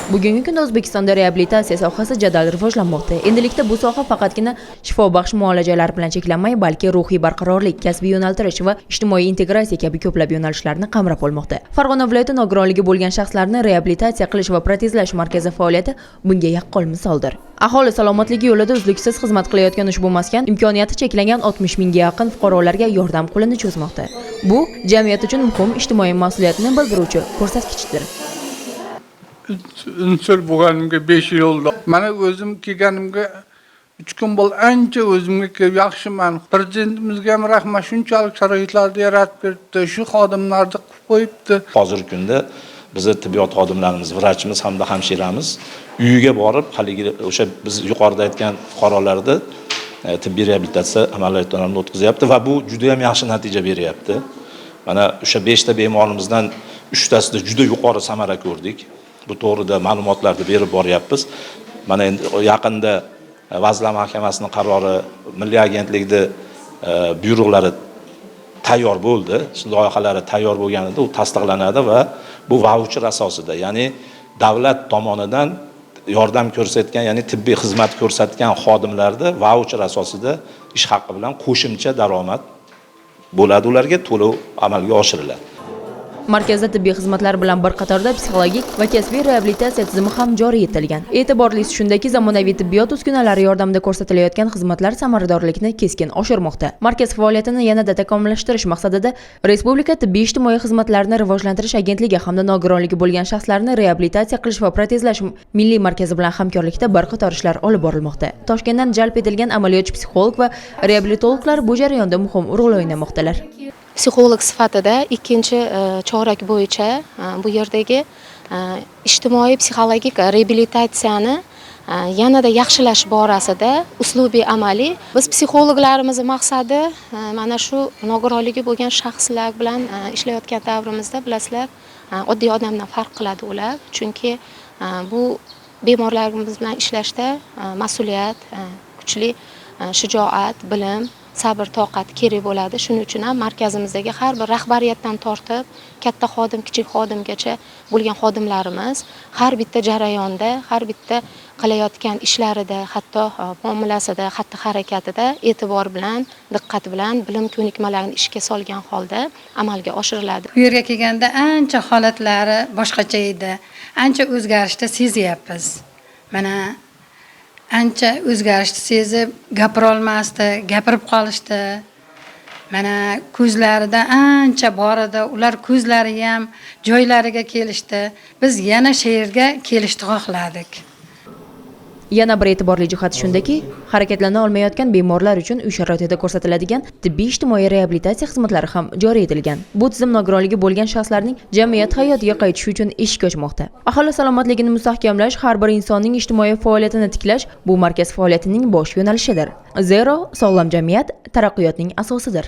Bugungi kunda O'zbekistonda reabilitatsiya sohasi jadal rivojlanmoqda. Endilikda bu soha faqatgina shifobaxsh muolajalar bilan cheklanmay, balki ruhiy barqarorlik, kasbiy yo'naltirish va ijtimoiy integratsiya kabi ko'plab yo'nalishlarni qamrab olmoqda. Farg'ona viloyati nogironligi bo'lgan shaxslarni reabilitatsiya qilish va protezlash markazi faoliyati bunga yaqqol misoldir. Aholi salomatligi yo'lida uzluksiz xizmat qilayotgan ushbu maskan imkoniyati cheklangan 60 mingga yaqin fuqarolarga yordam qo'lini cho'zmoqda. Bu jamiyat uchun muhim ijtimoiy mas'uliyatni bildiruvchi ko'rsatkichdir. Insult bo'lganimga 5 yil oldi. Mana o'zim kelganimga 3 kun bo'ldi. Ancha o'zimga kelib yaxshiman. Prezidentimizga ham rahmat, shunchalik sharoitlarni yaratib beribdi, shu xodimlarni qilib qo'yibdi. Hozirgi kunda bizni tibbiyot xodimlarimiz, vrachimiz hamda hamshiramiz uyiga borib, haligi o'sha biz yuqorida aytgan fuqarolarni tibbiy reabilitatsiya amaliyotlarini o'tkazyapti va bu juda ham yaxshi natija beryapti. Mana o'sha 5 ta bemorimizdan 3 tasida juda yuqori samara ko'rdik. Bu to'g'rida ma'lumotlarni berib boryapmiz. Mana endi yaqinda Vazirlar Mahkamasining qarori, Milliy agentlikni buyruqlari tayyor bo'ldi. Loyihalari tayyor bo'lganida u tasdiqlanadi va bu vaucher asosida, ya'ni davlat tomonidan yordam ko'rsatgan, ya'ni tibbiy xizmat ko'rsatgan xodimlarni vaucher asosida ish haqqi bilan qo'shimcha daromad bo'ladi, ularga to'lov amalga oshiriladi. Markazda tibbiy xizmatlar bilan bir qatorda psixologik va kasbiy reabilitatsiya tizimi ham joriy etilgan. E'tiborlisi shundaki, zamonaviy tibbiyot uskunalari yordamida ko'rsatilayotgan xizmatlar samaradorlikni keskin oshirmoqda. Markaz faoliyatini yanada takomillashtirish maqsadida Respublika tibbiy ijtimoiy xizmatlarni rivojlantirish agentligi hamda nogironligi bo'lgan shaxslarni reabilitatsiya qilish va protezlash milliy markazi bilan hamkorlikda bir qator ishlar olib borilmoqda. Toshkentdan jalb etilgan amaliyotchi psixolog va reabilitologlar bu jarayonda muhim rol o'ynamoqdalar. Psixolog sifatida ikkinchi chorak bo'yicha bu yerdagi ijtimoiy psixologik reabilitatsiyani yanada yaxshilash borasida uslubiy amaliy biz psixologlarimizni maqsadi mana shu nogironligi bo'lgan shaxslar bilan ishlayotgan davrimizda, bilasizlar, oddiy odamdan farq qiladi ular, chunki bu bemorlarimiz bilan ishlashda mas'uliyat, kuchli shijoat, bilim, sabr toqat kerak bo'ladi. Shuning uchun ham markazimizdagi har bir rahbariyatdan tortib katta xodim, kichik xodimgacha bo'lgan xodimlarimiz har bitta jarayonda, har bitta qilayotgan ishlarida, hatto muomalasida, xatti harakatida e'tibor bilan, diqqat bilan, bilim ko'nikmalarini ishga solgan holda amalga oshiriladi. Bu yerga kelganda ancha holatlari boshqacha edi. Ancha o'zgarishni sezyapmiz. Mana ancha o'zgarishni sezib, gapira olmasdi, gapirib qolishdi. Mana ko'zlarida ancha bor edi, ular ko'zlari ham joylariga kelishdi. Biz yana shu yerga kelishni xohladik. Yana bir e'tiborli jihati shundaki, harakatlana olmayotgan bemorlar uchun uy sharoitida ko'rsatiladigan tibbiy ijtimoiy reabilitatsiya xizmatlari ham joriy etilgan. Bu tizim nogironligi bo'lgan shaxslarning jamiyat hayotiga qaytishi uchun eshik ochmoqda. Aholi salomatligini mustahkamlash, har bir insonning ijtimoiy faoliyatini tiklash bu markaz faoliyatining bosh yo'nalishidir. Zero, sog'lom jamiyat taraqqiyotning asosidir.